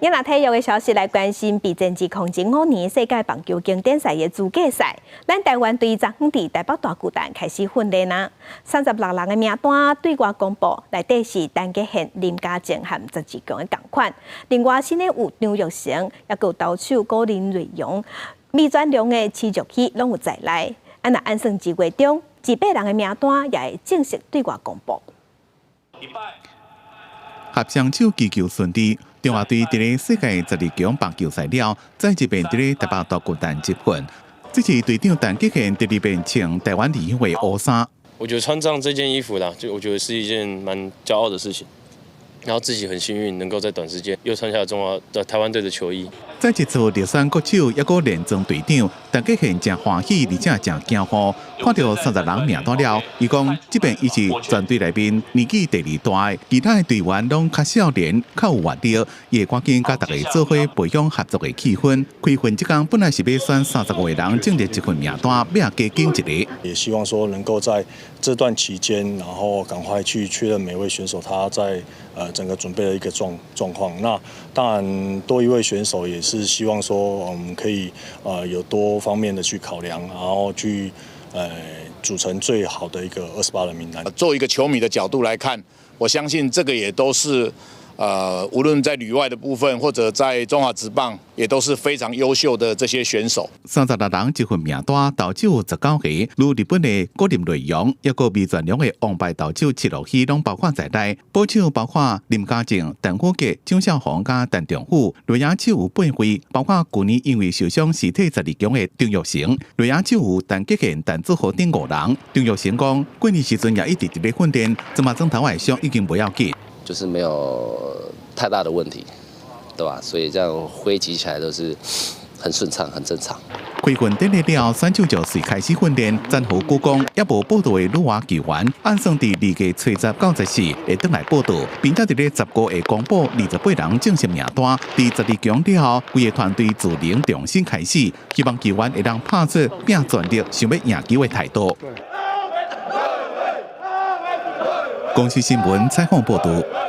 咱來體育的消息來關心，備戰2005年世界棒球經典賽的資格賽，咱台灣隊昨昏佇台北大巨蛋開始訓練啦。36人的名單對外公布，內底是陳傑憲、林家正和十字強的仝款。另外新的有張育成，抑閣有投手郭林瑞陽、味全龍的徐玉熙攏有在內。啊，若按算二月中，200人的名單也會正式對外公布。合雙手祈求順利。中華隊佇咧世界十二強棒球賽了，再一遍佇咧台北大巨蛋集訓。這是隊長陳傑憲第二遍穿台灣理會烏衫。我覺得穿上這件衣服啦，就我覺得是一件蠻驕傲的事情。然後自己很幸運能夠在短時間又穿下中華的台灣隊的球衣。再一次入選國手，抑閣連莊隊長，陳傑憲誠歡喜，而且誠驚呼。看著30人名單了，伊講這遍伊是全隊內面年紀第二大的，其他的隊員攏較少年，較有活力，伊會趕緊佮大家做伙培養合作的氣氛。開訓這工本來是欲選35個人進入這份名單，欲加揀一个。也希望說能夠在這段期間，然後趕快去確認每位選手他在整個準備的一個狀況。那當然多一位選手也是希望說我們可以有多方面的去考量，然後去組成最好的一個28人名單。做一個球迷的角度來看，我相信這個也都是無論在旅外的部分，或者在中華職棒，也都是非常優秀的這些選手。36人這份名單，投手19個，如日本的郭林瑞陽，抑閣味全龍的王牌投手赤鷺希攏包括在內。捕手包括林家正、陳虎杰、張少宏佮陳仲富。內野手有八位，包括舊年因為受傷辭退十二強的張育成。內野手有陳傑憲、陳子豪等五人。張育成講，過年時陣也一直佇咧訓練，這馬轉頭的傷已經無要緊。就是沒有太大的問題，對吧？所以這樣揮擊起來都是很順暢、很正常。開訓典禮了後，選手就隨開始訓練。詹豪估講，猶無報到的旅外球員，按算佇2月初10到14會轉來報到，並且佇咧15會公布28人正式名單。佇十二強了後，規个團隊自然重新開始，希望球員會當拍出拼全力、想欲贏球的態度。公視新聞採訪報導。